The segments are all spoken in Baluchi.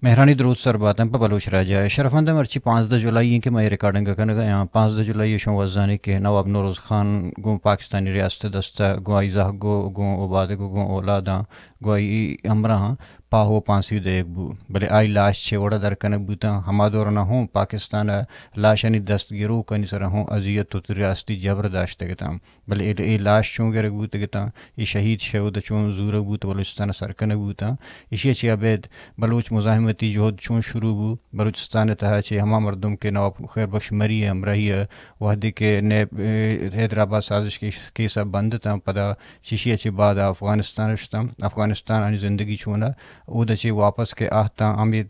مہرانی دروت سر باتن پہ بلوچ راجا۔ شرفمند مرچی پانزدہ جولائی ایں کہ ما اے ریکارڈنگ کنگا آں۔ پانزدہ جولائی شما وزانی کہ نواب نوروز خان گوں پاکستانی ریاست دستا گوں آئی زہگو گوں اوبادگو گوں اولاداں گوں آئی ہمراہاں پاہو پانسی دئیگ بو، بلے آئی لاش چے وڑا در کنگ بوتاں؟ ہما دورنا ہوں پاکستان لاشانی دست گروکانی سرا ہوں اذیت و ریاستی جبر داشتگ اتاں۔ بلے اے، اے لاش چون گرگ بوتگ اتاں، اے شہید شہ اودا چون زورگ بوت، بلوچستان سر کنگ بوتاں، ایشی چہ ابید بلوچ مزاحمتی جہد چون شروع بو؟ بلوچستان تہا چہ ہما مردم کہ نواب خیر بخش مری ء ہمراہی ء وہدے کہ نیب، اے، حیدرآباد سازش کیس، کیس ء بند اتاں، پدا چشی ء چہ بعد افغانستان شتاں، افغانستان آنی زندگی چون ء اودا چہ واپس کہ آہتاں، ہمے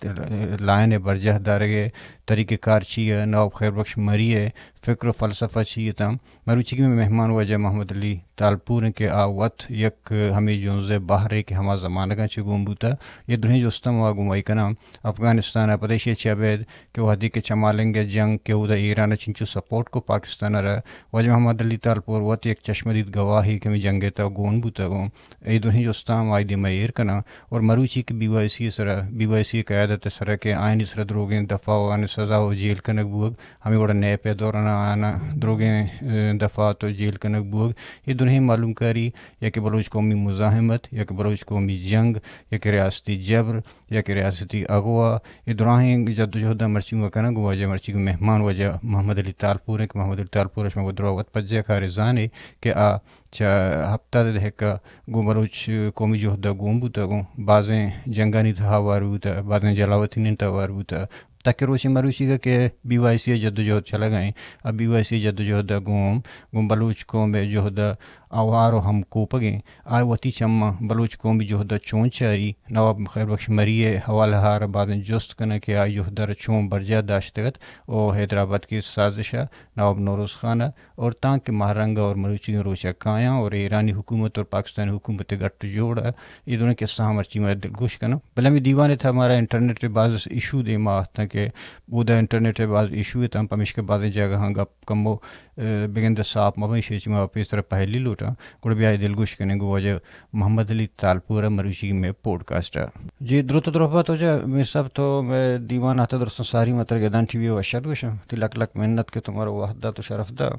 لائن ء برجاہ دارگ ء طریقہ کار چی ء، نواب خیر بخش مری ء فکر و فلسفہ چی اتاں؟ مروچیگیں مہمان واجہ محمد علی تالپور انت کہ آ وت یک ہمے جنز ء بہرے کہ ہما زمانگاں چہ گون بوتہ۔ اے درہیں جستاں ما گوں وئی کناں۔ افغانستان ء پد ایشی ء چہ ابید کہ وہدے کہ چمالنگ ء جنگ کہ اودا ایران ء چنچو سپورٹ کو پاکستان ء را، واجہ محمد علی تالپور وت یک چشمدید گواہے کہ ہمے جنگ ء تہ گون بوتگ اوں۔ اے درہیں جستاں ما آئی دیما ایر کناں۔ اور مروچی کہ بی وائی سی ء سرا، بی وائی سی ء قیادت ء سرا کہ آیانی سرا دروگیں دفاع و آیانی سزا و جیل کنگ بوگ، ہمے وڑا نیپ ء دوران آیانا دروگیں، اے، دفاعات و جیل کنگ بوگ، اے درہیں معلوم کاری یا کہ بلوچ قومی مزاحمت، یا کہ بلوچ قومی جنگ، یا کہ ریاستی جبر، یا کہ ریاستی اغوا، اے دراہیں جدوجہداں مرچی ما کناں گوں واجہ مرچی گوں مہمان واجہ محمد علی تالپور انت کہ محمد علی تالپور ء شما گوں درا وت پجہ کارے زانے کہ آ چہ ہپتاد ء دہک ء گوں بلوچ قومی جہد ء گون بوتگ اوں، بازیں جنگانی تہا ہوار بوتہ، بازیں جلاوطنی تہا ہوار بوتہ۔ تاکہ روچے مروچیگ ء کہ بی وائی سی ء جدوجہد چلگ ء انت، آ بی وائی سی ء جدوجہد ء گوں، گوں بلوچ قوم ء جہد ء آوار و ہمکوپگ انت۔ آ وتی چماں بلوچ قومی جہد ء چون چاری؟ نواب خیر بخش مری ء حوالہ ء را بازیں جست کناں کہ آئی جہد ء را چون برجاہ داشتگ ات و حیدرآباد کی سازش ء نواب نوروز خان ء اور تانکہ ماہ رنگ اور مروچی روچ ء کایاں اور ایرانی حکومت اور پاکستانی حکومت ء گٹ جوڑ ء، اے دونیں قصہ ہم مرچی ما دلگوش کناں۔ بلے ہمے دیوان ء تھا مارا انٹرنیٹ ء باز ایشو دیما آتاں کہ اودا انٹرنیٹ ء باز ایشو اتاں، پمیشکہ بازیں جاگہاں گپ کمو، اے، بگندے ساپ مبیں، ایشی چہ ما پیسر پہلی لوٹاں، گڑا بیا اے دلگوش کنیں گوں واجہ محمد علی تالپور ء مروچی مئے پوڈکاسٹ ء۔ جی، دروت و درہبات واجہ میر صاحب، تو مئے دیوان ء تہ درستاں ساری ما ترا گدان ٹی وی ء وش ات گوشاں۔ تئی لک لک منت کہ تو مارا وہد دات و شرف دات۔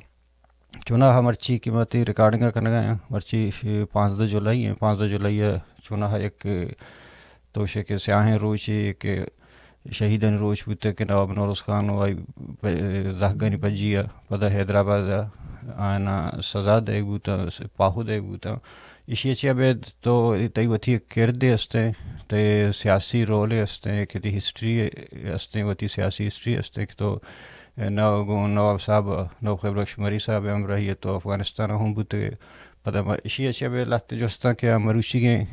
چوناہا مرچی کہ ما تئی ریکارڈنگ ء کنگ ء آں، مرچی ش-، پانزدہ جولائی ء، پانزدہ جولائی ء چوناہا یک توشے کہ سیاہیں روچے کہ شہیدانی روچ بوتگ کہ نواب نوروز خان و آئی پ-، زہگانی پجی ء پدا حیدرآباد ء آیانا سزا دئیگ بوتاں، پاہو دئیگ بوتاں۔ ایشی ء چہ ابید تو تئی وتی یک کردے استیں، تئی سیاسی رولے استیں کہ تئی ہسٹری استیں، وتی سیاسی ہسٹری استیں کہ تو نو-، گوں نواب صاحب، نواب خیر بخش مری صاحب ء ہمراہی ء تو افغانستان ء ہوں بوتگ ئے۔ پدا ما ایشی ء چہ ابید لہتے جستاں کہ آ مروچیگیں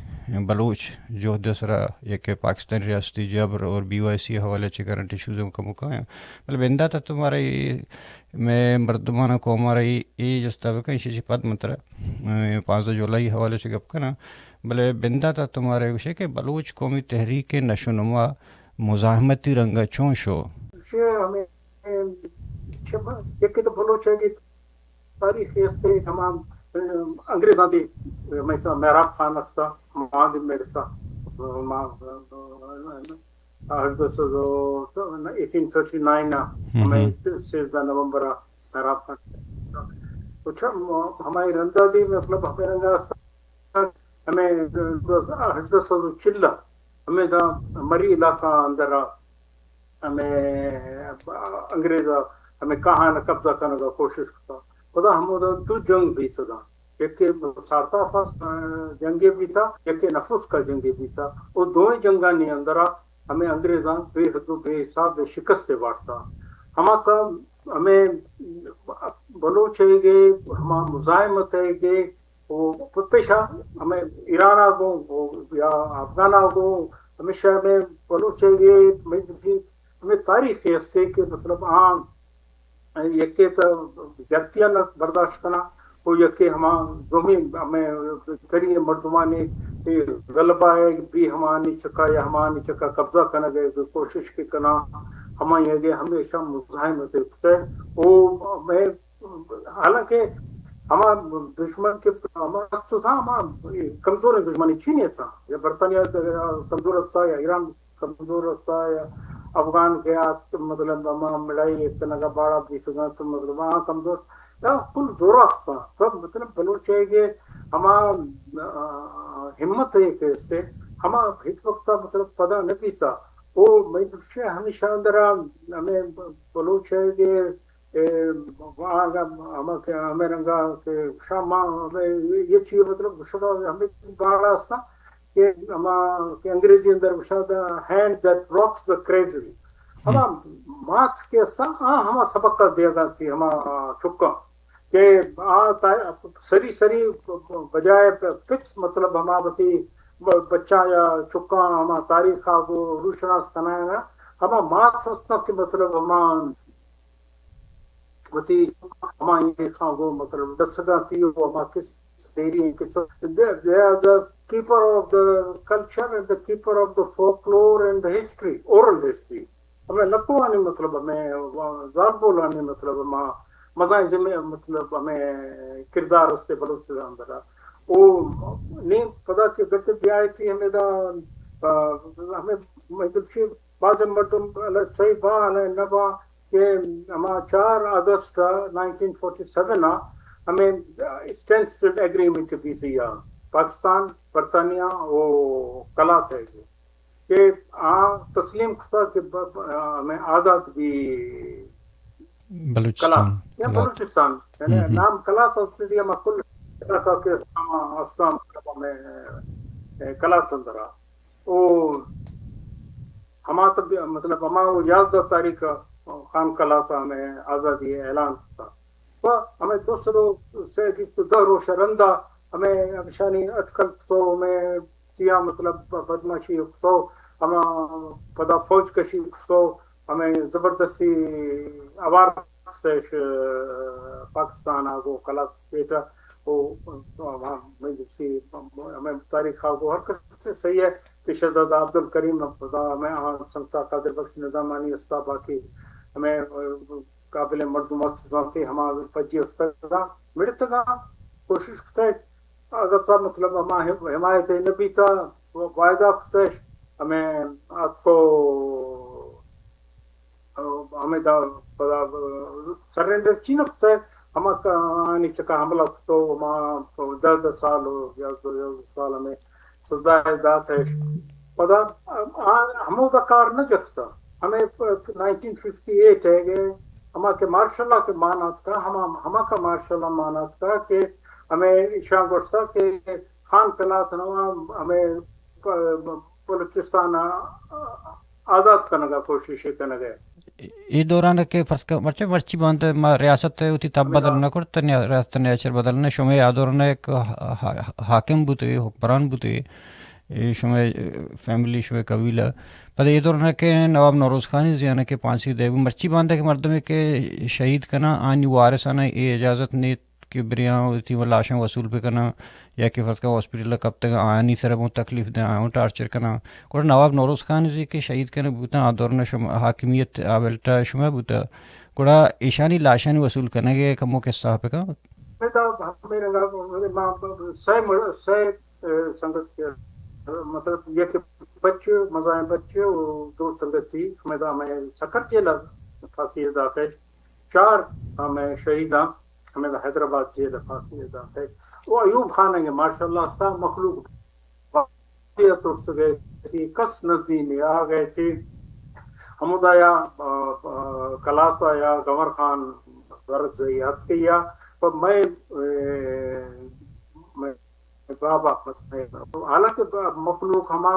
بلوچ جہد ء سرا یک پاکستانی ریاستی جبر اور بی وائی سی ء حوالہ چہ کرنٹ ایشوز ہم کمو کایاں۔ بلے بندات ء تو مارا اے مئے مردمان ء قوم ء را اے، اے جستا بکن، ایشی چہ پد من ترا، اے، پانزدہ جولائی حوالے چہ گپ کناں، بلے بندات ء تو مارا اے گوشے کہ بلوچ قومی تحریک ء نشو نما مزاحمتی رنگ ء چون شو؟ ایشی ء ہمے، ایشی ء یکے تو بلوچ ء تاریخ است، ہما انگریزاں دی، مثلا مہراب خان است، ہما دی مرسا، ہما ہژدہ سد و، ایٹین تھرٹی نائن ء، ہمے سیزدہ نومبر ء مہراب خان۔ اچھا، ہمائی رندا دی مطلب ہمے رنگا است، ہمے ہژدہ سد و چل ء، ہمے دا مری علاقہ اندر ء، ہمے انگریز ء ہمے کاہان ء قبضہ کنگ ء کوشش کتا۔ پدا ہمودا دو جنگ بیتگاں۔ یکے سارتاف ء جنگے بیتا، یکے نفوسک ء جنگے بیتا۔ او دوئیں جنگانی اندرا ہمے انگریزاں بے حد و بے حساب شکستے وارتا۔ ہما کہ ہمے بلوچ ء گے، ہما مزاحمت ء گے، و پیشا ہمے ایران ء گوں، و یا افغان ء گوں، ہمیشہ ہمے بلوچ ء گے، ہمے تاریخ ء است کہ مطلب آ یکے تو زیادتیاں نہ برداشت کناں، و یکے ہما دومی ہمے تری مردمانی غلبہ ہے، بھی ہمانی چکا یا ہمانی چکا قبضہ کنگ ء کوشش کے کناں، ہمائی ء ہمیشہ مزاحمت ء کتہ۔ او میں حالانکہ ہما دشمن کہ ہما است تھا، ہما کمزور دشمنی چین ء تھا، یا برطانیہ کمزور است تھا، یا ایران کمزور استا، یا افغان کہ آت مطلب ہما مڑائی کنگا باڑا بیسگا تو مطلب آ کمزور، یا کل زور استا۔ تو مطلب بلوچ ہے کہ ہما، آ، ہمت ہے کہ اس سے ہما ہچ وقت مطلب پدا نہ بیسا۔ او میں دوشے ہمیشہ اندرا ہمیں بلوچ ہے کہ اے، آگا ہما کہ ہمیں رنگا کہ شاما ہمیں یہ چیز مطلب گشگا ہمیں باڑا استا کہ ہما کہ انگریزی اندر گشا the hand that rocks the cradle۔ ہما مات کے استا آ ہما سبق کا دیا گا تھی ہما چکا کہ آ تا-، سری سری بجائے پت مطلب ہما وتی ب-، بچا یا چکا ہما تاریخ آ گو روشناس کنائے نا، ہما مات استا کہ مطلب ہما وتی ہما ایخاں گو مطلب ڈسگاں تھی و ہما کس دیری ہیں کس، they, they are the keeper of the culture and the keeper of the folklore and the history, oral history۔ ہمیں لکوانی مطلب ہمیں زالبولانی مطلب ہما مزائیں ذمہ مطلب ہمیں کردار استے بلوچ اندرا۔ او نی پدا کہ گڑتے بیائے تھی ہمیں دا، آ، ہمیں میں دلشی بعض مردم صحیح با نہ با کہ ہما چار اگست نائنٹین فورٹی سیون آ ہمیں اسٹینڈ سٹل ایگریمنٹ بی سی آ پاکستان، برطانیہ و کلات ہے کہ آ تسلیم کتا کہ ب-، ب-، ہمیں آزاد بھی بلوچستان، کلات یا کلات۔ بلوچستان، یعنی ہم، ہم۔ نام کلات آلریڈی ہما کل علاقہ کے اسلام، اسلام مطلب ہمیں، اے، کلات اندرا۔ او ہما تب مطلب ہما وہ یازدہ تاریخ خان کلات ہمیں آزادی اعلان کتا۔ و ہمیں دو سد و سے بیست و دہ روش رندا ہمیں ہمشانی اٹکل تو ہمیں تیا مطلب بدماشی تو ہما پدا فوج کشی تو ہمیں زبردستی آوار کتش پاکستان آ گو کلات اسٹیٹ آ۔ او ہمیں تاریخ آ گو ہر کس سے صحیح ہے کہ شہزادہ عبدالکریم پدا ہمیں آ سنگتا قادر بخش نظامانی استا، باقی ہمیں قابل مردم است زانتے ہما پجی افتگا مڑتگا کوشش کتے۔ اگت سا مطلب ہما حم-، حمایت نہ بیتا، وعدہ کتش، ہمیں اتکو، ہمیں دا، پدا سرنڈر چی نہ کتش، ہما آنی چکا حملہ کتو، ہما دہ دہ سال و یازدہ یازدہ سال ہمیں سزا داتش۔ پدا آ، ہمودا کار نہ جتتا۔ ہمیں نائنٹین ففٹی ایٹ ہے کہ ہما کہ مارشل لا کہ مان آتکا، ہما، ہما کا مارشل لا مان آتکا کہ ہمیں ایشاں گوشتا کہ خان کلات نوا ہمیں پ-، بلوچستان آزاد کنگا کوشش کنگے۔ اے دوران کہ فرض کن، مرچی، مرچی باندہ ما ریاست وتی تب بدل نہ کرت، نیا-، ریاست نیچر بدل نہ، شمے آ دوران ایک ہا-، ہا-، حاکم بوتے، حکمران بوتے، اے شمے فیملی، شمے قبیلہ۔ پد اے دوران کہ نواب نوروز خانی زیان کہ پھانسی دے، مرچی باندہ کہ مردمے کہ شہید کنا، آنی وارثانا اے اجازت نیت کہ بریاں وتی لاشاں وصول بہ کناں، یا کہ فرض کن ہاسپٹل ء کپتگ آں، آیانی سر ء ہوں تکلیف دیں، آیاں ٹارچر کناں۔ گڑا نواب نوروز خان زی کہ شہید کنگ بوتاں، آ دوران شما حاکمیت آ بیلٹ ء شما بوتہ، گڑا ایشانی لاشانی وصول کنگ ء کمو قصہ پکا۔ پدا ہمے رنگا ما سئے مر-، سئے، اے، سنگت، مطلب، یک بچ، مزائیں بچ و دو سنگتی ہمدا ہمیں سکر جیل ء پھانسی داتش۔ چار ہمیں شہیداں ہمیں حیدرآباد جیل ء پھانسی داتش۔ و ایوب خان انگے ماشاءاللہ استا مخلوق ترس گئے تھی، کس نزدی نیا گئے تھی۔ ہمودا یا، آ، آ، کلاتا یا گنور خان ورک زئی اتکیا، پر میں، اے، میں بابا، حالانکہ مخلوق ہما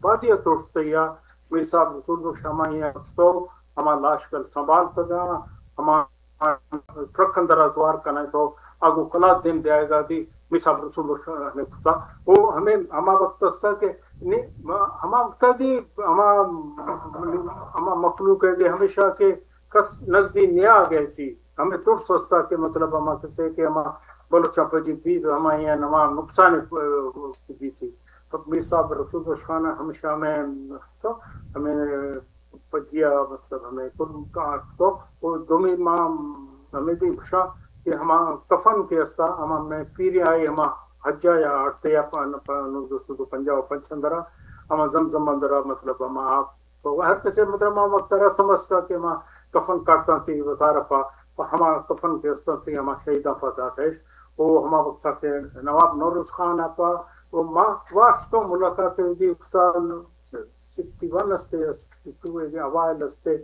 بازی ترس یا میر صاحب رسول بخش ہما یہ تو ہما لاش کل سنبھالتگا، ہما ٹرک اندر ء توار کنائیں تو آگو کلات دیم دیائے گا دی میر صاحب رسول بخش نے کتا۔ او ہمیں ہما وقت استا کہ نی-، ہما وقت دی ہما، ہما مخلوق ہے کہ ہمیشہ کہ کس نزدی نیا گئے تھی، ہمیں ترس استا کہ مطلب ہما کسے کہ ہما بلوچاں پہ جی بیز ہما یہ نما نقصان جی تھی۔ تو میر صاحب رسول بخش خان ہمیشہ ہمیں تو ہمیں پجیا مطلب ہمیں کل کار تو۔ و دومی ما ہمیں دی گشا کہ ہما کفن کے استا ہما میں پیری آئی ہما حجا یا آڑتے یا پا-، پا-، نوزدہ سد و پنجاہ و پنچ اندرا ہما زمزم اندرا مطلب ہما آپ، تو ہر کسے مطلب ما وقت رسم استا کہ ما کفن کاٹتاں تی وتارا پا، پا ہما کفن کہ استاں تی ہما شہیداں پا داتش۔ او ہما وقتا کہ نواب نوروز خان آپا، او ما واشتو ملاقات دی کتا، سکسٹی ون استے یا سکسٹی ٹو ء اوائل استے،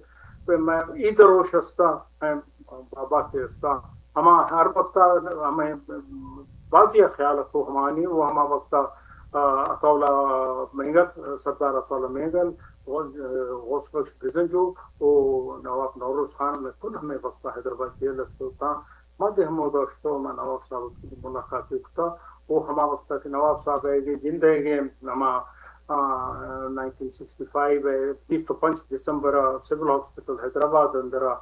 پہ میں عید روش استا، میں بابا کے استا، ہما ہر وقتا ہمیں بازی خیال کو ہمانی، وہ ہما وقتا، آ، عطاء اللہ مینگل، سردار عطاء اللہ مینگل، غوث، غوث بخش بزنجو، او نواب نوروز خان، میں کل ہمیں وقتا حیدرآباد جیل استا۔ ما دے ہمودا شتو، ما نواب صاحب کی ملاقات کتا۔ او ہما وقتا کہ نواب صاحب ہے گے، جندے گے، ہما، آ، نائنٹین سکسٹی فائیو ہے، بیست و پنچ دسمبر ء سول ہاسپٹل حیدرآباد اندرا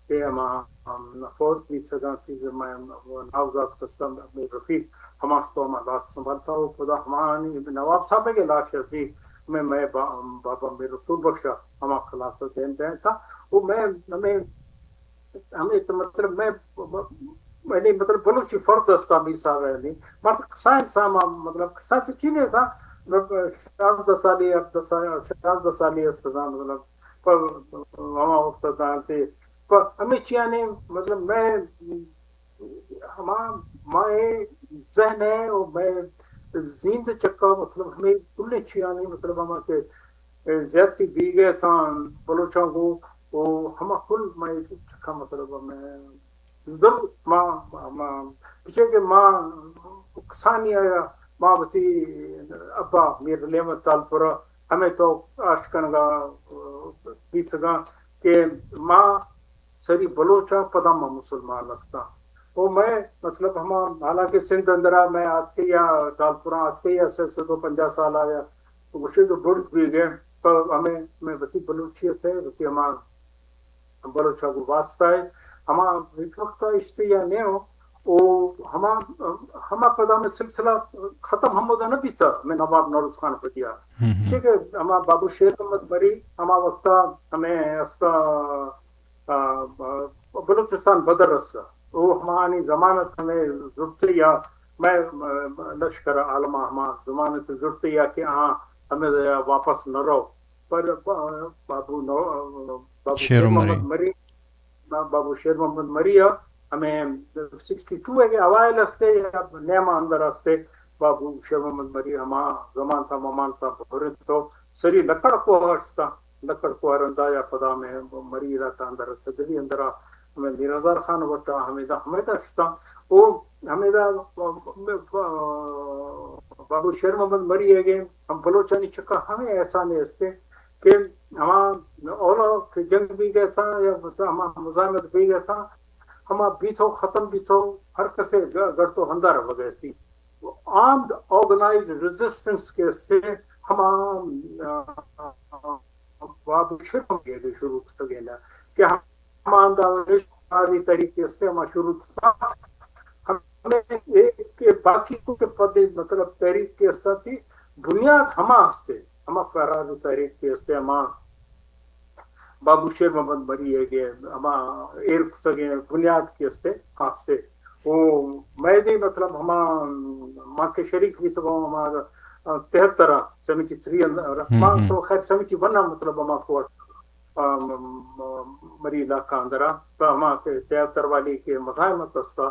کہ ہما، ہم، فوت بیت سگاں چیز میں نوزاد کستم، میر رفیق، ہما شتو ہما لاش سنبھالتا ہو، خدا ہمانی نواب صاحب کے لاش بھی میں، میں با-، بابا میر رسول بخش ہما خلاص دین دینتا۔ وہ میں، ہمیں ہمیں تو مطلب میں، میں نہیں مطلب بلوچی فرض استا می صاحب ہے نہیں۔ ما تو کسان سا ما مطلب کسان تو چینے تھا، مطلب شانزدہ سالی، ہفدہ سالی، شانزدہ سالی استا مطلب، پر ہما وقت دان سے، پر ہمیں چیانے مطلب میں ہما مائے ذہن ہے اور میں زیند چکا مطلب ہمیں کلیں چیانے مطلب ہما کہ زیادتی بیگہ تاں بلوچاں گو، او ہما کل مئے چکا مطلب میں ضرور ما، ما، ما، پچے کہ ما کسانی آیا ما وتی ابا میر نعمت تالپورا ہمیں تو آش کنگا بیتگاں کہ ما سری بلوچاں پدا ما مسلمان استاں۔ او مئے مطلب ہما حالانکہ سندھ اندرا مئے آتکئی یا تالپوراں آتکئی یا سے سد و پنجاہ سال آیا گوشے کہ برز بیگہ، پر ہمیں میں وتی بلوچیت ہے، وتی ہما بلوچا گو واسطہ ہے، ہما ہیچ وقت اشتے یا نیو، او ہما، ہما پدا میں سلسلہ ختم ہمودا نہ بیتا، میں نواب نوروز خان پدیا۔ چونکہ ہما بابو شیر محمد مری ہما وقتا ہمیں استا، آ، آ، بلوچستان بدر رسا۔ او ہمانی ضمانت ہمیں زرتے یا میں، آ، لشکر عالم ہما ضمانت زرتے یا کہ آ ہمیں واپس نہ رو۔ پر با-، بابو نو-، بابو شیر شیر محمد مری۔ مری، با-، بابو شیر محمد مری ء ہمیں سکسٹی ٹو ء اوائل استے یا نیما اندر استے، بابو شیر محمد مری ہما زمان تا ممان تا بھرت تو سری لکڑ کوہ اشتا، لکڑ کوہ رندا یا پدا میں مری علاقہ اندر تجلی اندرا ہمیں میر ہزار خان وٹا ہمیدا، ہمیدا اشتا۔ او ہمیدا بابو شیر محمد مری ہے گے ہم بلوچانی چکا ہمیں احسانے استے کہ ہما اولا کہ جنگ بیگہ تھا یا ہما مزاحمت بیگہ تھا، ہما بیتو ختم بیتو، ہر کسے گ-، گڑتو ہندار وگیسی۔ آرمڈ آرگنائزڈ ریزسٹنس کے سے ہما، آ، باب شروع کیے گئے، شروع کیے گئے نا کہ ہما انداز آزادی طریقے سے ہما شروع تھا۔ ہمیں ایک، ایک باقی کو کے پدے مطلب تحریک کے ساتھ ہی بنیاد ہما ہستے، ہما فرار تحریک کے ہستے، ہما بابو شیر محمد مری ہے کہ ہما ایر کتگیں بنیاد کے ہستے، ہستے۔ او مئے دی مطلب ہما ما کہ شریک بیتگوں ہما، آ، تہتر ء، سیونٹی تھری اندر، ہم، ما ہم۔ تو خیر سیونٹی ون ء مطلب ہما کوش، آ، م-، م-، مری علاقہ اندر ء، تو ہما کہ تہتر والی کہ مزاحمت استا،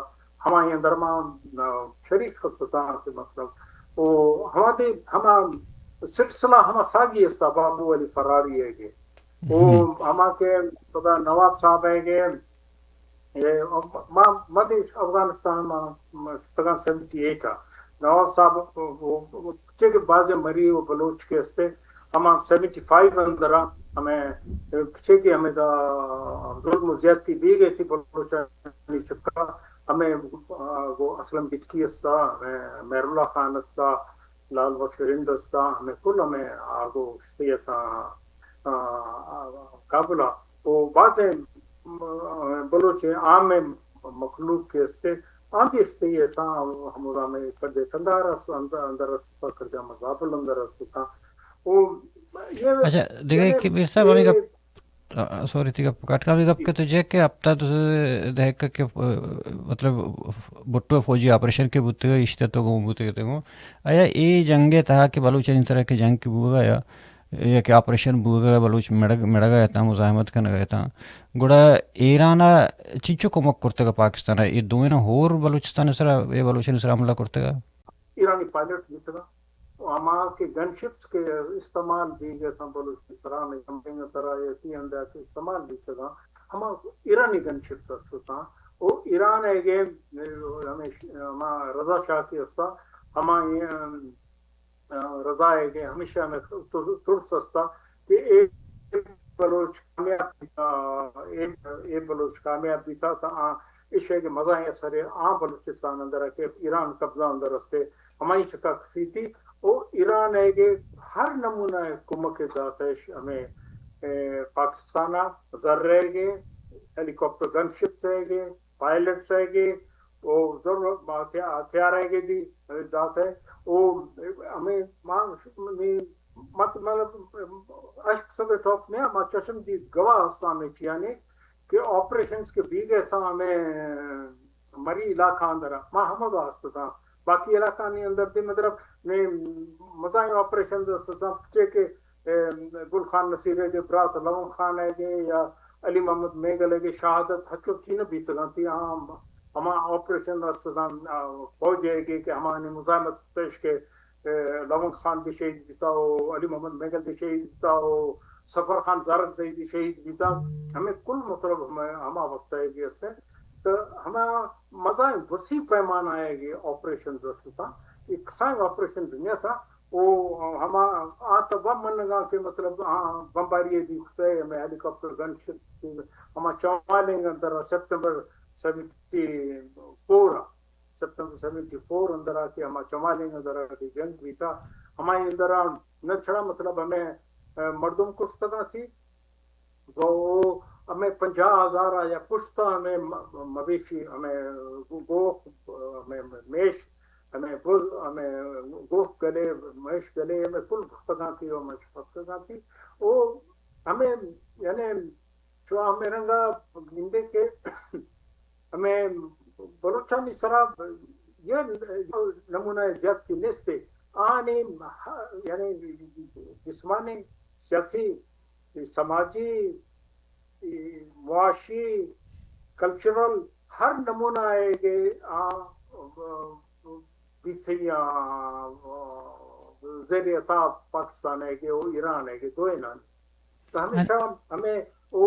ہما اندر ما، آ، شریک خستاں کہ مطلب، او ہما دی ہما سلسلہ ہما ساگی استا بابو علی فراری ہے کہ۔ او ہم۔ ہما کہ پدا نواب صاحب ہے کہ اے، ما، ما دے افغانستان ما، ما شتگان سیونٹی ایٹ آ۔ نواب صاحب، او، او، او، چے کہ بازیں مری و بلوچ کے استے، ہما سیونٹی فائیو اندرا، ہمیں، چے کہ ہمیں دا ظلم و زیادتی بیگہ تھی بلوچانی چکا، ہمیں، آ، وہ اسلم بچکی استا، ہمیں مہر اللہ خان استا، لال بخش رند استا، ہمیں کل ہمیں آگو شتے اساں، آ، آ، کابل آ۔ او بازیں، م-، بلوچ عام مخلوق کے استے، آ بھی استے اساں ہمودا میں کردے کندار اس، اندر، اندر اس، کردے مزابل اندر اس تا۔ او یہ، اچھا، دیکھیں یعنی کہ میر صاحب، ہمیں یہ گپ سوری، تئی گپ کٹ کن۔ گپ کہ تو جے کہ ہپتاد دہکہ کہ، آ، مطلب، بھٹو فوجی آپریشن کہ بوتگ، ایشی ءِ تہ ءَ گوں بوتگ اتگ۔ آیا اے جنگ ءِ تہا کہ بلوچانی سرا کہ جنگ کہ بوگ ءَ یا، یا کہ آپریشن بوگ ءَ، بلوچ مڑگ، مڑگ ءَ اتاں، مزاحمت کنگ ءَ اتاں، گڑا ایران ءَ چنچو کمک کرتگ پاکستان ءَ؟ اے دوئیناں ہور بلوچستان ءِ سرا، اے بلوچانی سرا حملہ کرتگ؟ ایرانی پائلٹس بیتگ اَنت، ہما کہ گن شپس کہ استعمال بیگ ءَ اتاں بلوچ سرا، ہمے کمپنی ءِ ترا یا ٹی اینڈ ءَ کہ استعمال بیتگ اَنت، ہما ایرانی گن شپس است اتاں۔ او ایران ءِ گے ہمے ش-، ہما رضا شاہ کہ است اَنت، ہما، آ، رضا ءِ گے ہمیشہ ہمے تر-، ترس است اَنت کہ اے بلوچ کامیاب بیتا، اے، اے بلوچ کامیاب بیتا، تا آ ایشی ءِ گے مزائیں اثر آ بلوچستان اندر کہ ایران قبضہ اندر استے، ہمائی چکا کفیتی۔ او ایران ءِ گے ہر نمونہ ءِ کمک داتش ہمے، اے، پاکستان ءَ زر ءِ گے، ہیلی کاپٹر گن شپس ءِ گے، پائلٹس ءِ گے، او ضرورت ہتھیار ءِ گے دی دات ءَ۔ او ہمے ما، مت مطلب اشک سد ٹاپ نیا، ما چشم دید گواہ ہستاں ہمے چیانی کہ آپریشنز کہ بیگ ءَ اتاں ہمے مری علاقہ اندر، ما ہمودا ہست اتاں۔ باقی علاقہانی اندر دی مطلب مئے مزائیں آپریشنز است اتاں، چے کہ، اے، گل خان نصیر ءِ گے برات لون خان ءِ گے یا علی محمد میگل ءِ گے شہادت ہچو چی نہ بیتگ اَنت۔ آ ہما آپریشن است اتاں، آ، فوج ءِ گے کہ ہمانی مزاحمت پیش کہ، اے، لون خان بھی شہید بیتا او علی محمد میگل بھی شہید بیتا او سفر خان زرد زئی بھی شہید بیتا۔ ہمے کل مطلب ہمے ہما وقت ءِ گے است اَنت۔ تو ہما مزائیں وسیع پیمانہ ءِ گے آپریشنز است اتاں۔ اے کسائیں آپریشنز نہ اتاں۔ او ہما آ تو بم منگا کہ مطلب، ہاں، بمباری ءَ دی کتہ، ہمے ہیلی کاپٹر گن شپ، ہما چمالنگ اندر سپٹمبر سیونٹی فور ءَ، سپٹمبر سیونٹی فور اندر ءَ کہ ہما چمالنگ اندر ءَ کہ جنگ بیتا، ہمائی اندر ءَ نہ چھڑا مطلب ہمے، اے، مردم کشتگاں تھی، گو ہمے پنجاہ ہزار ءَ یا پشت ءَ ہمے م-، مویشی، ہمے گو-، گوک، ہمے میش، ہمے بز، ہمے گوک گلے، میش گلے، ہمے کل بھرتگاں تھی، ہمے چپتگاں تھی۔ او ہمے، یعنی، چو ہمے رنگا گندے کہ ہمے بلوچانی سرا یہ نمونہ زیادتی نیستے۔ آنی یعنی جسمانی، سیاسی، سماجی، معاشی، کلچرل ہر نمونہ ءِ گے آ بیتئی آ زیر عتاب پاکستان ءِ گے او ایران ءِ گے دوئینانی۔ تو ہمیشہ ہمے او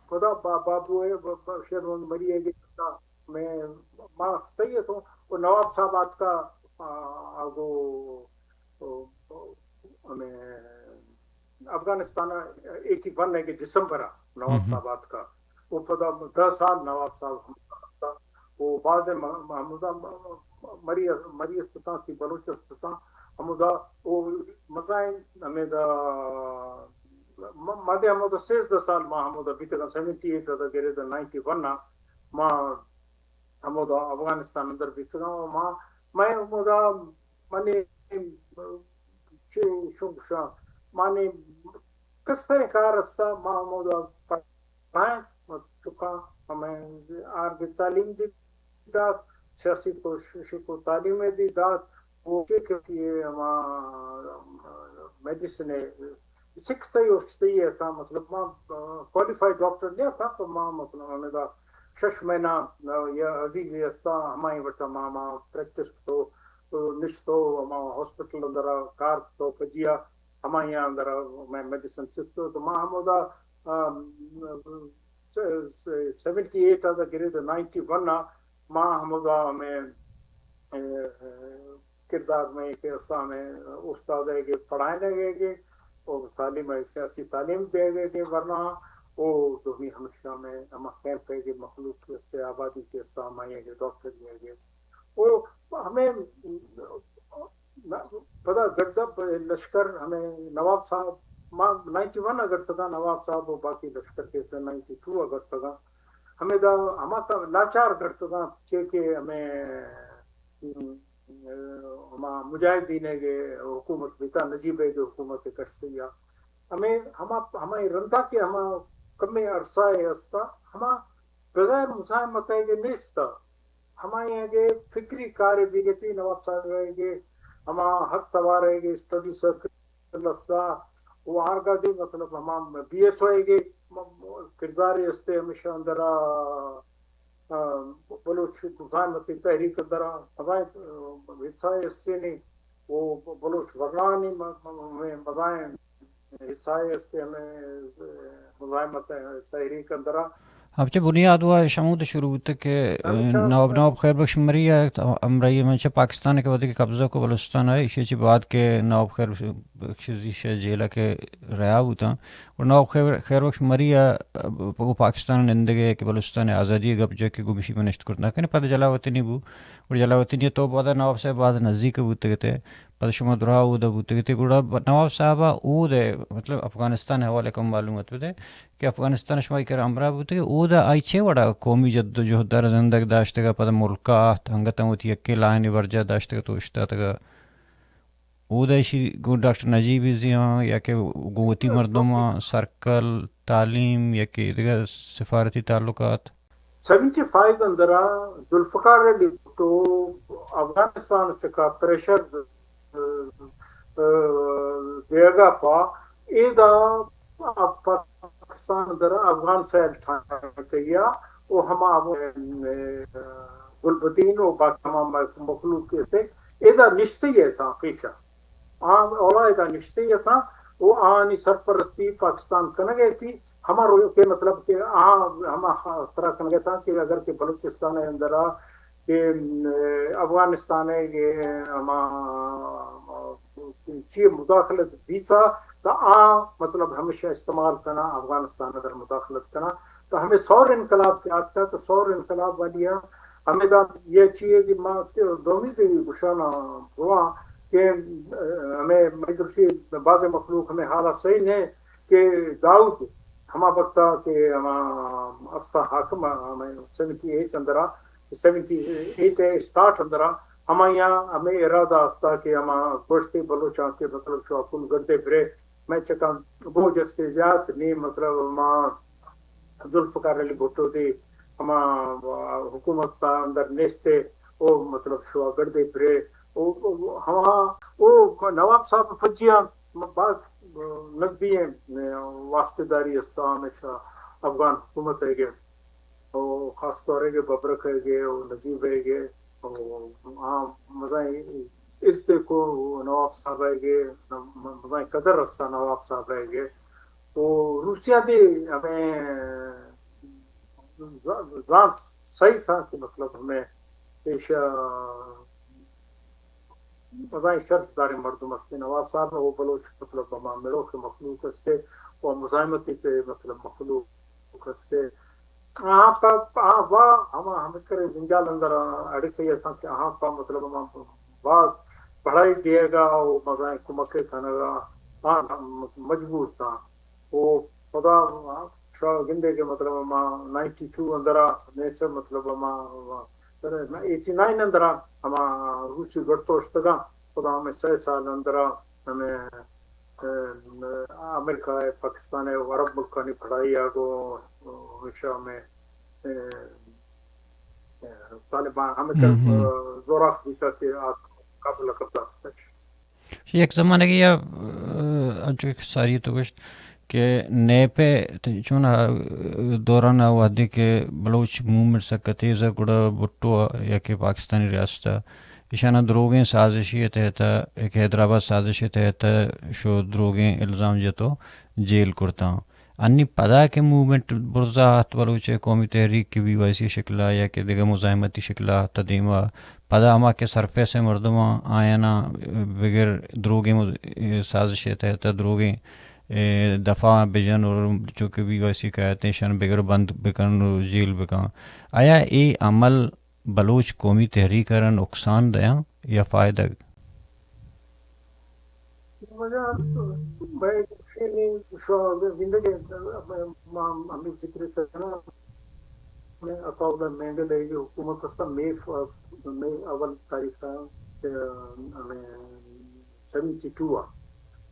پدا با-، بابو ءِ ب-، ب-، شیر محمد مری ءِ گے ہمے ما ستئی اتوں او نواب صاحب آتکا، آ، آ گو، او، او، ہمے افغانستان ءَ ایٹی ون ءِ گے دسمبر ءَ نواب صاحب آتکا۔ او پدا دہ سال نواب صاحب ہم استا۔ او بازیں م-، م-، ہمودا م-، م-، مری، مری استتاں، تی بلوچ استتاں۔ ہمودا او مزائیں ہمیدا م-، مدے ہمودا سیزدہ سال ما ہمودا بیتگاں، سیونٹی ایٹ ءَ گرے داں نائنٹی ون ءَ ما ہمودا افغانستان اندر بیتگاں۔ و ما، مئے ہمودا منی چو، چو گوشاں، مانی کستریں کار استا، ما ہمودا پڑھائیں، ما چکاں ہمیں آر بی تعلیم دی دات، سیاسی کوشش کو تعلیم دی دات، وہ کہ کہ ہما میڈیسن سکھ تئی اوشتئی ایسا، مطلب، ما کوالیفائیڈ ڈاکٹر نہیں تھا، تو ما، مطلب، ہمیں دا شش مہینہ یا عزیز استا، ہمائی وٹا ما، ما پریکٹس تو، تو نشتو، ہما ہاسپٹل اندر کار تو پجیا، ہمائی اندر میں میڈیسن سکھتو، تو ما ہمودا، آ، س-، س-، سیونٹی ایٹ آ دا گرے تو نائنٹی ون آ، ما ہمودا میں، اے، کردار میں کہ اسلام استاد ہے کہ پڑھائے گئے کہ اور تعلیم ہے، سیاسی تعلیم دے گئے کہ ورنہ او دومی ہمیشہ میں ہما کیمپ ہے کہ مخلوق کے استے آبادی کے اسلام آئے کہ ڈاکٹر یہ کہ او ہمیں پدا گردب لشکر ہمیں نواب صاحب، ما نائنٹی ون اگر سدا نواب صاحب و باقی لشکر کے سے نائنٹی ٹو اگر سدا ہمیں دا ہما تا لاچار گڑتگاں، چے کہ ہمیں، ام، ہما مجاہدین ءِ حکومت بیتا، نجیب ءِ حکومت کشتی یا ہمیں ہما، ہما رندا کہ ہما کمیں عرصہ ء ہستا، ہما بغیر مزاحمت ء نیستا۔ ہمائی ء کہ فکری کارے بیگتی، نواب صاحب ء کہ ہما حق توار ء کہ اسٹڈی سرکل استا، و آرگا دی مطلب ہما بی ایس او ء کہ کردارے استے ہمیشہ اندرا، آ، بلوچ مزاحمتی تحریک اندرا مزاحم، آ، حصہ استینی و بلوچ ورنانی م-، م-، م-، مزاحم حصہ استے ہمیں مزاحمت تحریک اندرا۔ ہمچہ بنیاد وا شمود شروع بوتگ کہ، آ، ہمیشہ نواب، نواب خیر بخش مری ء ہمراہی من چہ پاکستان کہ وھدے کہ قبضہ کو بلوچستان ء، ایشی چہ بعد کہ نواب خیر بخش زیش جیل ء کہ رہا بوتاں، اور نواب خیر، خیر بخش مری ء گوں پاکستان نندگ ء کہ بلوچستان ء آزادی ء گپ جت کہ گوں ایشی من نشت کرت نہ کنے، پد جلاوطنی بو، اور جلاوطنی تو بعد نواب صاحب باز نزدیک بوتگ ات۔ پدا شما دراہ اودا بوتگ ات، گڑا ب-، نواب صاحب ء اود ء مطلب افغانستان ء حوالہ ء کم معلومات بدے کہ افغانستان ء شما اے کر ہمراہ بوتگ، اودا آئی چے وڑا قومی جد و جہد ء زندگ داشتگ ء پدا ملک ء آت، انگت ہم وتی یکیں لائن ء برجاہ داشتگ ء تو اوشتاتگ ء اودا ایشی گوں ڈاکٹر نجیب زیاں یا کہ گوں وتی مردماں سرکل، تعلیم یا کہ دگہ سفارتی تعلقات؟ سیونٹی فائیو اندرا ذوالفقار علی بھٹو افغانستان چکا پریشر، ا، ا، دیگا پا ایدا پاکستان اندرا افغان سیل ٹھانکیا و ہما، ا، گلبدین و باقی تمام مخلوق کے سے ایدا نشتے یہ تھا پیسہ۔ آ اولا ادا نشتے اتاں و آنی سرپرستی پاکستان کنگ ء تی۔ ہما رو کہ مطلب کہ آ ہما خ-، ترا کنگ ء تاں کہ اگر کہ بلوچستان ء اندرا کہ، م، افغانستان ء کہ ہما چی مداخلت بیتا، تا آ مطلب ہمیشہ استعمال کنا افغانستان ء در مداخلت کنا۔ تو ہمیں سور انقلاب کہ آتکا تو سور انقلاب والی ہمیں دا یہ چیئے کہ ما دومی دی گشانا ہوا کہ، ا، ہمیں مئی درشی بعض مخلوق ہمیں حالا صحیح نہیں کہ داؤد ہما وقتا کہ ہما استا حاکم ہمیں seventy eight Indira, seventy eight a start Indira ہما یا ہمیں ارادہ استا کہ ہما گوشتے بلوچاں کے مطلب شو اکل گردے برے میں چکاں بوجھ استے زیات نی مطلب ہما ذوالفقار علی بھٹو دی ہما حکومت تا اندر نیستے، او مطلب شوا گڑدے پرے، او، او ہما، او نواب صاحب پجیا باز نزدی ہیں واسطے داری استا ہمیشہ افغان حکومت ہے گے، او خاص طور ہے گے ببرک ہے گے، او نجیب ہے گے، او ہاں مزائیں عزت کو نواب صاحب ہے گے، مزائیں قدر استا نواب صاحب ہے گے۔ و روسیا دی ہمیں ز-، زانت صحیح تھا کہ مطلب ہمیں ایشا مزائیں شرط داریں مردم استے۔ نواب صاحب وہ بلوچ مطلب ہما ملوک مخلوق استے و مزاحمتی کے مطلب مخلوق استے۔ ہاں، پہ، ہاں، وا، ہما ہمیں کرے جنجال اندر اڑے سے ایسا کہ ہاں، پہ مطلب ہما باز بڑھائی دیے گا و مزائیں کمکے کنگا، ہاں، مجبور تھا۔ و پدا شاہ گندے کہ مطلب ہما نائنٹی ٹو اندرا نیچر مطلب ہما، سر، ایٹی نائن اندرا ہما روسی گڑتوشتگا، پدا ہمیں سہ سال اندرا ہمیں، ام، امریکہ ء پاکستان ء و عرب ملکانی پڑھائی آ گو، ام، شام ء، ام، طالبان ہمیں طرف، ہم، ہم۔ ام، زوراخ بیتا کہ آ کابل ء قبضہ کتش۔ یک زمانگے یا، ام، انچو کہ ساری تو گوشت کہ نیپ ء ت-، چون آ دوران ء وہدے کہ بلوچ موومنٹ سکا تیز ء گڑا بھٹو ء یا کہ پاکستانی ریاست ء ایشاناں دروگیں سازشے ء تحت ء، یک حیدرآباد سازش ء تحت ء شو دروگیں الزام جت و جیل کرتاں۔ انی پدا کہ موومنٹ برزا ات بلوچ ء قومی تحریک کہ بی وائی سی شکل ء یا کہ دگہ مزاحمتی شکل ء ات دیما، پدا ہما کہ سرفیس ء مردماں آیاناں بگر دروگیں مز-، سازش ء تحت ء دروگیں، اے، دفاع بجن اور چونکہ بی وائی سی کایت ایشان بگر بند بکن و جیل بکن۔ آیا اے عمل بلوچ قومی تحریک ء را نقصان دیاں یا فائدگ؟ واجہ، مئے گوشے نی شو زندگی ما ہمیں ذکر کرنا، میں عطاء اللہ مینگل ہے، یہ حکومت استا مئی فرسٹ، مئی اول تاریخ ء، ہمیں سیونٹی ٹو ء۔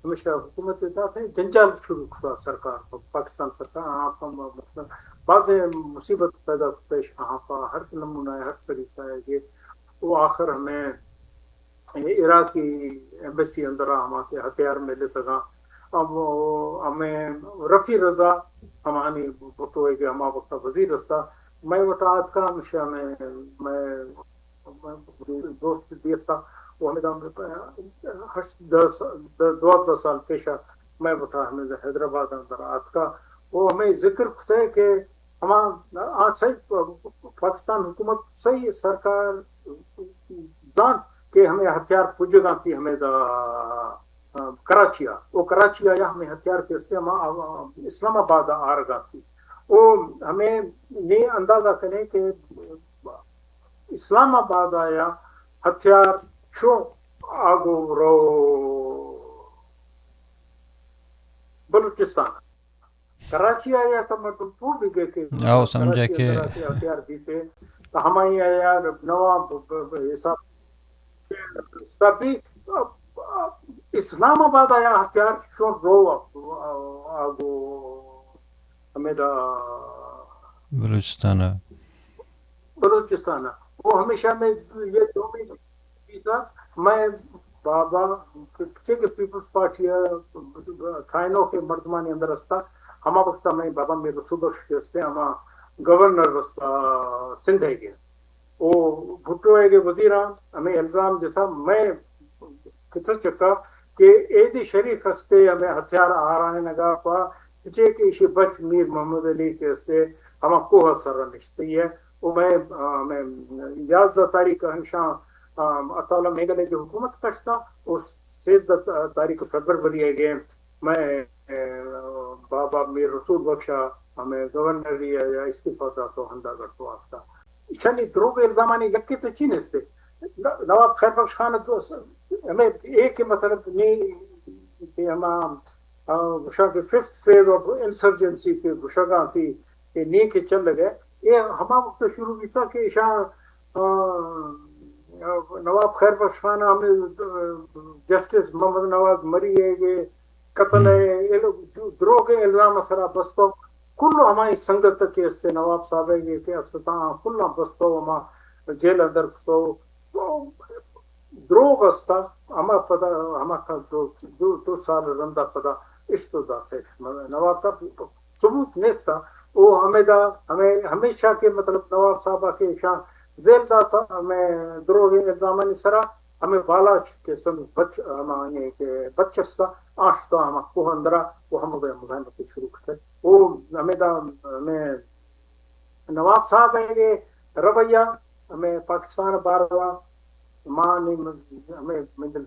ہمیشہ حکومت ء تحت جنجال شروع کتا سرکار پہ، پاکستان سرکار آہاں پہ م-، مطلب بازیں مصیبت پیدا کتش آہاں پہ ہر نمونہ ء، ہر طریقہ ء کہ وہ آخر ہمیں عراقی ایمبیسی اندر ہما کہ ہتھیار ملتگاں، ہم-، ہمیں رفیع رضا ہمانی بھٹو ء کہ ہما وقت وزیر استا، میں وتا آتکا ہمیشہ میں، میں دوست دیستا، وہ ہمیں دم ہشت، دس، دوازدہ سال پیشا میں وتا ہمیں حیدرآباد اندر آتکا، وہ ہمیں ذکر کتے کہ ہما آ صحیح پاکستان حکومت صحیح سرکار زانت کہ ہمیں ہتھیار پجگاں تھی ہمیں دا، آ، کراچی آ۔ او کراچی آ یا ہمیں ہتھیار کہ استے ہما، آ، اسلام آباد آ آرگاں تھی۔ او ہمیں نی اندازہ کنے کہ اسلام آباد آ یا ہتھیار چو آگو رو بلوچستان۔ کراچی آ یا تو مردم پو بگے کہ او سمجھا کراچی کہ اندر آ کہ ہتھیار دیتے، تو ہمائی آ یا نواں ب-، ب-، ب-، حساب سبی اسلام آباد آ یا ہتھیار چون رو آگو ہمیدا بلوچستان آ۔ بلوچستان آ۔ وہ ہمیشہ میں یہ دومی چیزا میں بابا چونکہ پیپلز پارٹی تھائنو کے مردمانی اندر استا، ہما وقت میں بابا میر رسول بخش کے استے، ہما گورنر استا سندھ ہے گے۔ او بھٹو ء کہ وزیراں ہمیں الزام جتا، میں کتر چکا کہ ایدی شریف ہستے ہمیں ہتھیار آرائینگا پا، چے کہ ایشی بچ میر محمد علی کہ ہستے ہما کوہ سر نشتی ہے۔ او میں، آ، میں یازدہ تاریخ ہمشاں، آ، اطالع میگھالیہ کی حکومت کشتا، او سیزدہ تاریخ فیبروری ہے گے میں، آ، بابا میر رسول بخشا ہمیں گورنر یا استعفی دا تو ہندا گڑ تو آفتا۔ ایشانی دروگ الزامانی یکے تو چی نیستے۔ نواب خیر بخش خان تو ہمیں ایک مطلب نی کہ ہما، آ، گوشاں کہ ففتھ فیز آف انسرجنسی کہ گوشگاں تھی کہ نی کہ چل گئے، اے ہما وقت شروع بیتا کہ ایشاں، آ، نواب خیر بخش خان ہمیں، آ، جسٹس محمد نواز مری ہے کہ قتل ہے، اے لوگ دروگ الزام سرا بستو۔ کل ہمائی سنگت کہ استے نواب صاحب ء کہ استاں کلاں بستو ہما جیل اندر کتو۔ دروگ استا، ہما پدا، ہما کا دو، دو، دو سال رندا پدا اشتو داتش۔ نواب صاحب ثبوت نیستا۔ او ہمیدا، ہمیں، ہمیشہ کہ مطلب نواب صاحب کے شان زیل داتا، ہمیں دروگ الزامانی سرا، ہمیں بالاچ کے سند بچ، ہما یہ کہ بچ استا، آشتا ہما کوہ اندرا، وہ ہمیں مزاحمت شروع کرتے۔ او ہمیدا، ہمیں نواب صاحب ء رویہ ہمیں پاکستان باروا ما نی ہمیں مندل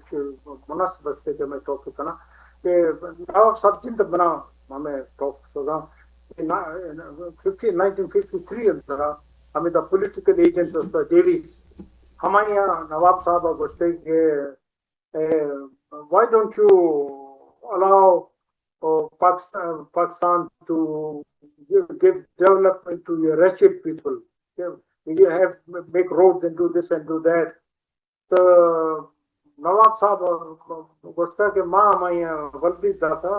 مناسب است کہ میں توقع کنا کہ نواب صاحب جند بنا ہمیں توقع سوزاں fifty, nineteen fifty three Indira ہمیں دا پولیٹیکل ایجنٹ است ڈیویز ہمائی نواب صاحب گوشتے کہ why don't you allow uh, Pakistan, Pakistan to give, give development to your wretched people. You, you have make roads and do this and do that. تو نواب صاحب گوشتا کہ ما ہمیں ولدی داتا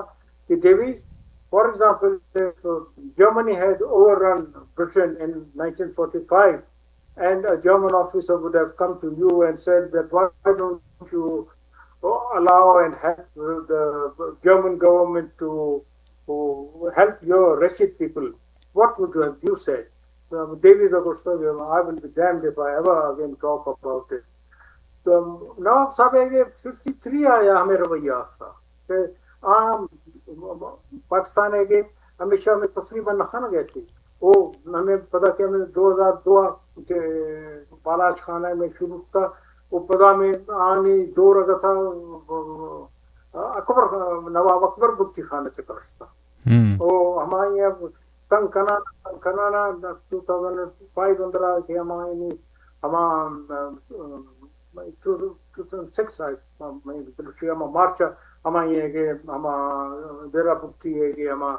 کہ دیویز، for example, if uh, Germany had overrun Britain in nineteen forty-five, and a German officer would have come to you and said that why don't you allow and help the German government to, to help your wretched people, what would you have you said? Um, Davies of course, I will be damned if I ever again talk about it. تو نواب صاحب ء ففٹی تھری آیا ہمیں رویہ آستا کہ عام پاکستان ء کہ ہمیشہ ہمیں تصویر بند خان گئے تھی۔ او ہمیں پتا کہ ہمیں دو ہزار دو کہ بالاچ خانہ میں شروع تھا، وہ پتا میں آنی زور اگا تھا، اکبر، نواب اکبر بگٹی خانہ چکرشتا۔ او ہمائی اب تنگ کنانا، تنگ کنانا، ٹو تھاؤزنڈ فائیو اندرا کہ ہمائی ہما، ٹو تھاؤزنڈ سکس آئی، ہما مارچ ہمائی ہے کہ ہما ڈیرہ بگٹی ہے کہ ہما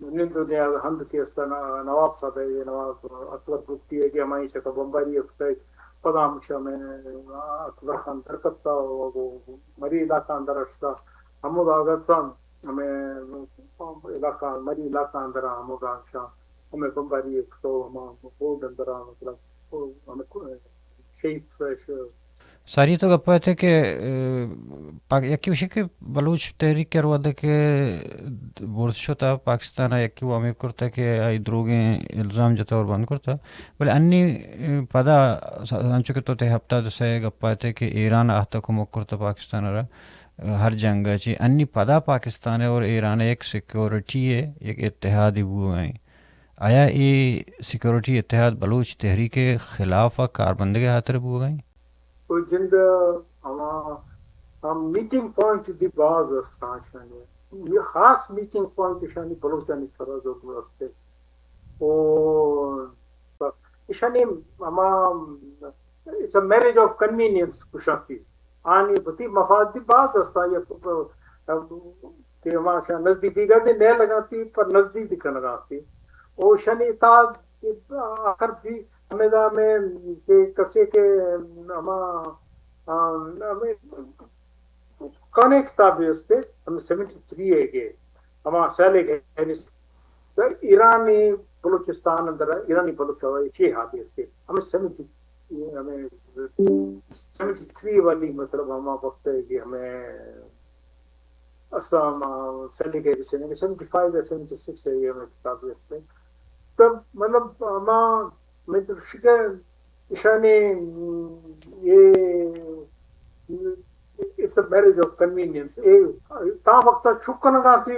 نندو نیاز ہند کے استا نواب صاحب ہے، نواب اکبر بگٹی ہے کہ ہمائی چکا بمباری ہے، پدا ہمشہ ہمیں اکبر خان در کپتا و مری علاقہ اندر اشتا، ہمودا اگتسان ہمیں علاقہ، مری علاقہ اندر ہمودا ہمشہ ہمیں بمباری ایک تو ہما روڈ اندر، مطلب، ہمیں شہید فرش۔ ساری تو گپ ء کہ، اے، پاک-، یکی گوشی کہ بلوچ تحریک ء وھد ء کہ برز شت ء پاکستان ء یکی وامے کرتا کہ آئی دروگیں الزام جتا اور بند کرتا، بلے انی، اے، پدا س-، انچو کہ تو تے ہفتاد ء سئے ء گپ ء کہ ایران ء آہت ء کمک کرتا پاکستان ء را ہر جنگ ء چی، انی پدا پاکستان ء اور ایران ء یک سیکورٹی ء یک اتحادی بوگ ء انت۔ آیا اے سیکورٹی اتحاد بلوچ تحریک ء خلاف ء کاربندگ ء ہاتر بوگ ء انت؟ تو جند ہما، ہم میٹنگ پوائنٹ دی باز استاں شانی۔ یہ خاص میٹنگ پوائنٹ شانی بلوچانی سرا ضرور استے۔ او ایشانی ہما، it's a marriage of convenience گوشاں تھی۔ آنی وتی مفاد دی باز استا، یک کہ ہما شاہ نزدی بیگا دی نہ لگاتی، پر نزدی دی کنگاتی۔ او شنی تا آخر بھی ہمیں دا میں کہ کسے کہ ہما، آ، ہمیں کانے کتابے استے، ہمیں سیونٹی تھری ء گے، ہما سیلے گے، یعنی ایرانی بلوچستان اندر، ایرانی بلوچ ہوا چی حالی استے، ہمیں سیونٹی، ہمیں سیونٹی تھری والی، مطلب، ہما وقت ہے کہ ہمیں اسام، آ، سیلے گے، سیونٹی فائیو یا سیونٹی سکس ہے، یہ ہمیں کتاب استے۔ تب، مطلب، ہما، میں تو شکر ایشانی، اے، it's a marriage of convenience۔ اے، تا وقت چک کنگا تھی،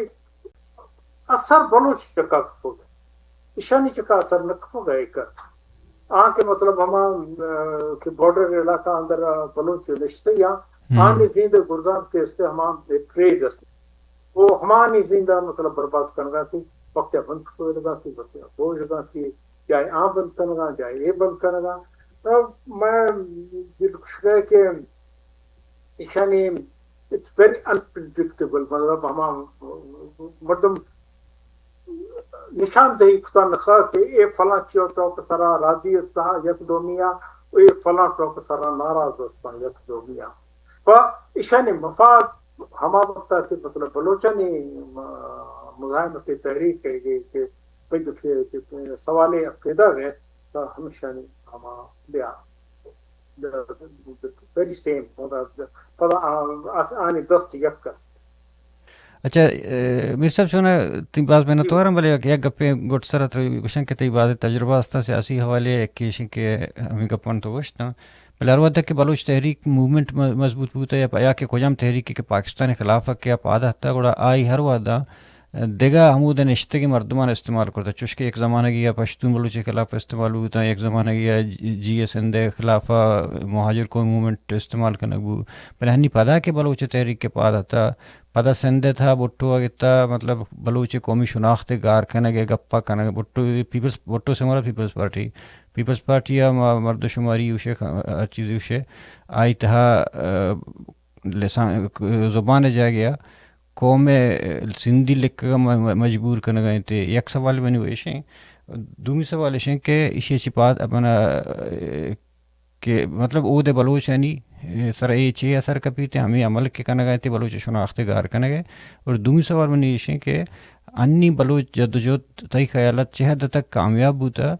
اثر بلوچ چکا کفوگ۔ ایشانی چکا اثر نہ کفوگ ہے کہ آ کہ مطلب ہما، آ، کہ بارڈر علاقہ اندر بلوچ نشتے یا ہم۔ آنی زیندے گرزان کے استے ہما ٹریڈ است۔ وہ ہمانی زیندہ مطلب برباد کنگا تھی، وقت بند کفوگ لگا تھی، وقت بوجھ گا تھی، جائے آ بند کنگا، جائے اے بند کنگا۔ اب میں دل خوش گئے کہ ایشانی، it's very unpredictable، مطلب ہما مردم نشان دہی کتا نخا کہ اے فلاں چیو ٹوک سرا راضی استا یک دومیا، و اے فلاں ٹوک سرا ناراض استا یک دومیا۔ پا ایشانی مفاد ہما وقتا کہ مطلب بلوچانی م-، مزاحمت تحریک ہے کہ، کہ بھئی کہ، کہ سوالے پیدا گئے، تا ہمشانی ہما بیا۔ ویری سیم، پدا، پدا آ-، آ-، آنی دست یک است۔ اچھا، اے، میر صاحب چونا تئی باز منت وارم، بلے یک، یک گپے گٹ سر ء ترا گوشاں کہ تئی باز تجربہ است سیاسی حوالے ء، یکے ایش کہ ہمیں گپاں تو گوشت، بلے ہر وھد کہ بلوچ تحریک موومنٹ م-، مضبوط بوتا یا پ-، یا کہ کجام تحریک کہ پاکستان خلاف ء کہ پاد اتکا، گڑا آئی ہر وھد دگہ ہمود ء نشتگیں مردمان استعمال کرتا، چوش کہ یک زمانگی ء پشتون بلوچ ء خلاف استعمال بوتاں، یک زمانگی ء جی، جی ء سندھ ء خلاف ء مہاجر قومی موومنٹ استعمال کنگ بو، بلے ہنی پدا کہ بلوچ ء تحریک ء پاد اتکا، پدا سندھ ء تھا بھٹو ء گتا، مطلب بلوچ ء قومی شناخت ء گار کنگ ء گپ ء کنگ، بھٹو پیپلز، بھٹو سے مراد پیپلز پارٹی، پیپلز پارٹی ء ما-، مردم شماری اوشے، ہر چیز اوشے، آئی تھا، ا، لسان، زبان ء جاگہ ء قوم ء سندھی لکھگ ء م-، م-، مجبور کنگ ء انت۔ یک سوال منی ایش انت۔ دومی سوال ایش انت کہ ایشی چی پاد اپنا، ا، کہ مطلب اود ء بلوچانی سر ء اے چے اثر کپیت، ہمے عمل کہ کنگ ء انت بلوچ شناخت ء گار کنگ ء۔ اور دومی سوال منی ایش انت کہ انی بلوچ جدوجہد تئی خیالات چہ حد تک کامیاب بوتا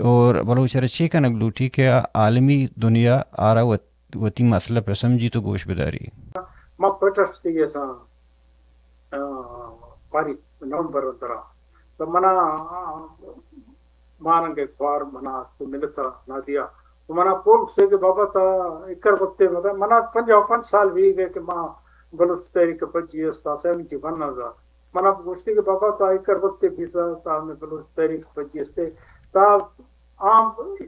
اور بلوچ ء را چے کنگ لوٹی کہ عالمی دنیا آرا وت وتی مسئلہ پہ سمجھی تو گوش بداری۔ ما پروٹیسٹ تئی اساں، آ، پاری نومبر درا۔ تو منا، آ، مارنگ ایک بار منا تو ملتا نادیا۔ تو منا پول سے کہ بابا تا اکر وقتے مطلب منا پنجاہ و پنج سال بھی گئے کہ ما بلوچ تحریک پجی استا سیونٹی ون ہزار۔ منا گوشتی کہ بابا تا اکر وقتے بیسا تا میں بلوچ تحریک پجی استے۔ تا آ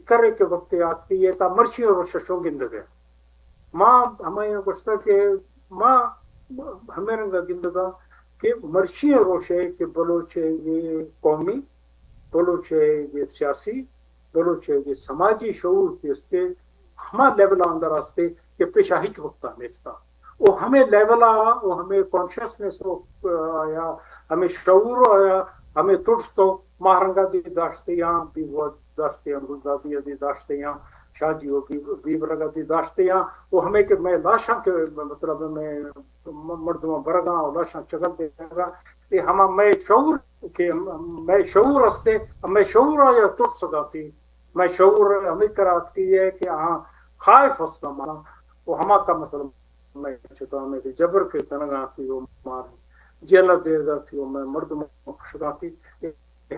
کرے کہ وقتے آتکی یہ تا مرچی روش شو گندگے۔ ما ہمے گوشتا کہ ما ہمے رنگا گندگا کہ مرچی روشے کہ بلوچ یہ قومی، بلوچ یہ سیاسی، بلوچ یہ سماجی شعور کہ استے، ہما لیول اندر استے کہ پیشا ہچ وقتا نیستا۔ و ہمے لیول آ، و ہمے کانشسنس و، آ، یا ہمے شعور آ، یا ہمے ترس تو ماہرنگا دی داشتے یا بی وہ داشتے یا گلزادی دی داشتے یا شاہ جی و بی-، بیبرگ ءَ دی داشتے آں، و ہمے کہ مئے لاشاں کہ مطلب مئے م-، مردماں برگاں و لاشاں چگل دیگا، اے ہما مئے شعور کہ مئے شعور استے، مئے شعور آیا ترسگاتی، مئے شعور ہمے کرا اتکی ہے کہ آہاں خائف ہستاں منا، و ہما کا مطلب مئے چکا ہمے کہ جبر کہ کنگا تی و مار جیل دیگا تی و مئے مردم کشگا تی،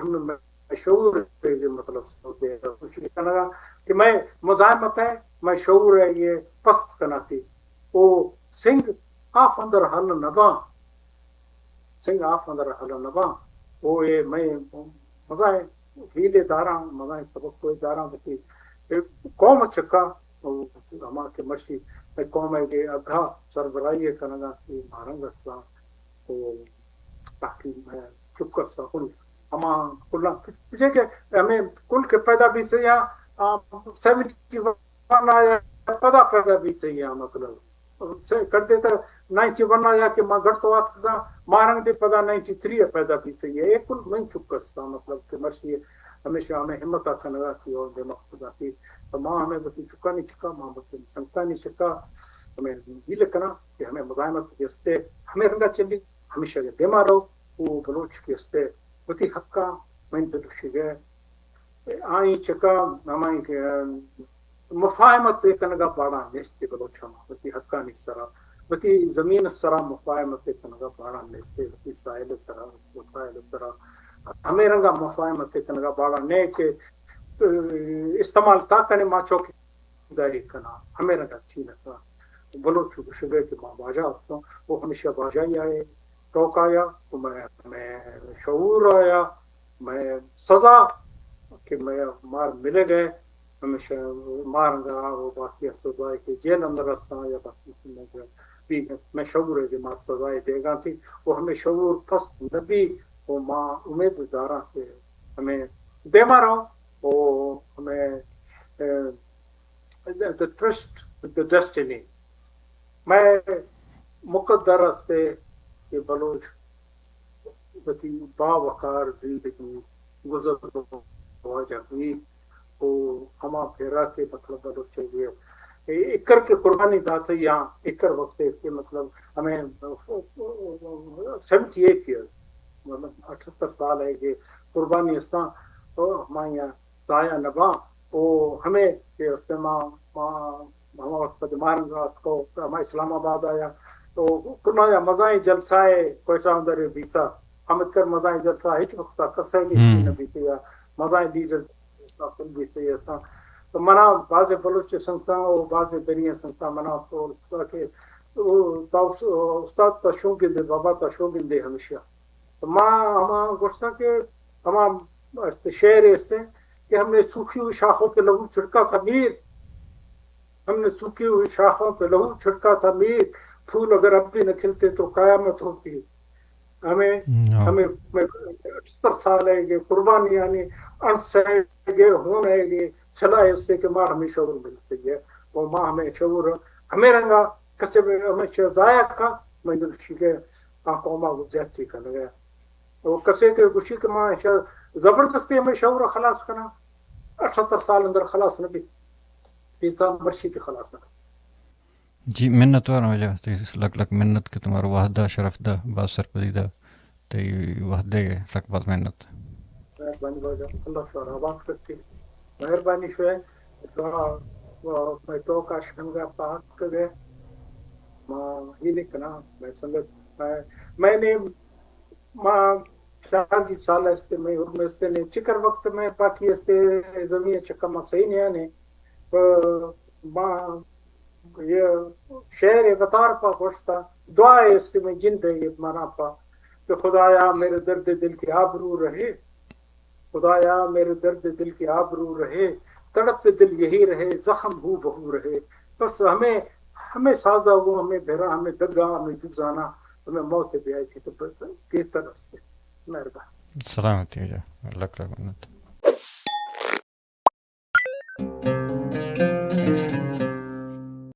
ہم مئے شعور ءِ مطلب سوب دیگ ءَ کوشش کنگ ءَ کہ مئے مزاحمت ءَ مئے شعور ءَ یہ پست کناتی۔ او سنگ آف اندر حل نہ باں، سنگ آف اندر حل نہ باں۔ او اے مئے مزاحم ہیلے داراں، مزاحم توقع داراں وتی قوم چکا، او ہما کہ مرشی مئے قوم ءِ اگہ سربراہی کنگ ءَ کہ مارنگ ءَ ساں۔ او تاکہ مئے چک ءَ ساں کل ہما کلاں، چے کہ ہمے کل کہ پیدا بیت یا، آ، سیونٹی ون آیا پدا پیدا بیت یا مطلب۔ سے کر دیتا نائنٹی ون آیا کہ ما گڑ تو آتکگا، مارنگ دے پدا نائنٹی تھری پیدا بیت یا۔ اے کل مئے چک استاں مطلب کہ مرشی ہمیشہ ہمے ہمت ءَ کنگا کہ اور دے مقصد آتی۔ تو ما ہمے وتی چکانی چکا، ما وتی سنگتانی چکا ہمے ہیل کناں کہ ہمے مزاحمت کہ استے ہمے رنگا چلی۔ ہمیشہ کہ دیما رو، او بلوچ کہ استے وتی حقاں من تو دوشیگے آئی چکا ہمائی کہ مفاہمت کنگا باڑا نیستی بلوچ ہم وتی حقانی سرا، وتی زمین سرا مفاہمت کنگا باڑا نیستی، وتی ساحل سرا، وسائل سرا ہمے رنگا مفاہمت کنگا باڑا نے کہ، اه، استعمال تا کنے ما چوکی داری کناں، ہمے رنگا چین کناں۔ بلوچ گوشگ ءَ کہ ما واجہ ہستوں، وہ ہمیشہ واجہ ہی آئے، ٹوک آیا، تو میں، میں شعور آیا، میں سزا کہ میں مار ملے گئے، ہمیشہ مارنگا وہ باقی سزا ہے کہ جیل اندر ہستاں یا باقی میں، میں شعور ہے کہ مار سزا دیگا تھی، وہ ہمیں شعور پست نبی، وہ ماں امید داراں کہ ہمیں دیما رہو، وہ ہمیں، اے، The Trust with the Destiny۔ مئے مقدر استے کہ بلوچ وتی باوقار زندگی گزر واجہ بیت و ہما پھیرا کہ مطلب بلوچ ءَ اے اکر کہ قربانی داتے یا اکر وقت کہ مطلب ہمیں سیونٹی ایٹ ایئر، مطلب اٹھتر سال ہے کہ قربانی استاں، تو ہمائی ضائع نہ باں۔ او ہمے کہ استے ما، ما ہما وقت پد مارنگ ءَ اتکو، ہما اسلام آباد آیا، تو کنا یا مزائیں جلسہ ہے کوئٹہ اندر بیتا، ہمتکر مزائیں جلسہ ہچ وقت کسے بھی ہم۔ نہ بیتے یا مزائیں لیڈر کل بیتے ایسا۔ تو منا بعض بلوچ سنگتاں او بعض دری سنگتاں منا تو کہ او تا اس-، استاد تا شوگندے، بابا تا شوگندے ہمیشہ۔ تو ما ہما گوشتاں کہ ہما شعر استے کہ ہم نے سوکھی ہوئی شاخوں پہ لہو چھڑکا تھا میر، ہم نے سوکھی ہوئی شاخوں پہ لہو چھڑکا تھا میر، پھول اگر اب بھی نہ کھلتے تو قیامت ہوتی۔ ہمیں، ہاں۔ ہمیں، ہمیں اٹھتر سال ہے کہ قربانی یعنی انس ہے کہ ہون ہے کہ سلا استے کہ مار ہمیں شعور ملتے ہے۔ وہ ماں ہمیں شعور ہمیں رنگا کسے بھی ہمیں ضائع کا، میں دل شکے آ قوما کو زیادتی کنگا۔ او کسے کہ گوشی کہ ما ایشا زبردستی ہمیں شعور خلاص کنا، اٹھتر سال اندر خلاص نہ بیت، بیتا مرشی کہ خلاص نہ بیت۔ جی، منت وار واجہ، تئی لک لک منت کہ تمہارا وہدا شرف دا، باز سرپدی دا، تئی وہدے سک باز منت۔ مہربانی واجہ، اللہ شمارا آباد کرتی۔ مہربانی شوئے، دعا و میں تو کاش کنگا پاک کرے۔ ما یہ نہیں کنا، میں سنگت، میں، میں نے ما چالیس سال استے، میں عمر استے نے، چکر وقت میں پاکی استے، زمین چکا ما صحیح نہیں آنے۔ پ-، ما یہ شعر وتار پا گوشتا، دعا استے میں جند ہے یہ منا پا، کہ خدایا میرے درد دل کی آبرو رہے، خدایا میرے درد دل کی آبرو رہے، تڑپ دل یہی رہے، زخم ہو بہو رہے۔ بس ہمیں، ہمیں سازا وہ، ہمیں بھرا، ہمیں دگا، ہمیں جزانا، ہمیں موت بیائے کہ تو بہتر استے۔ مہربانی۔ سلامتی واجہ، لک لک منت۔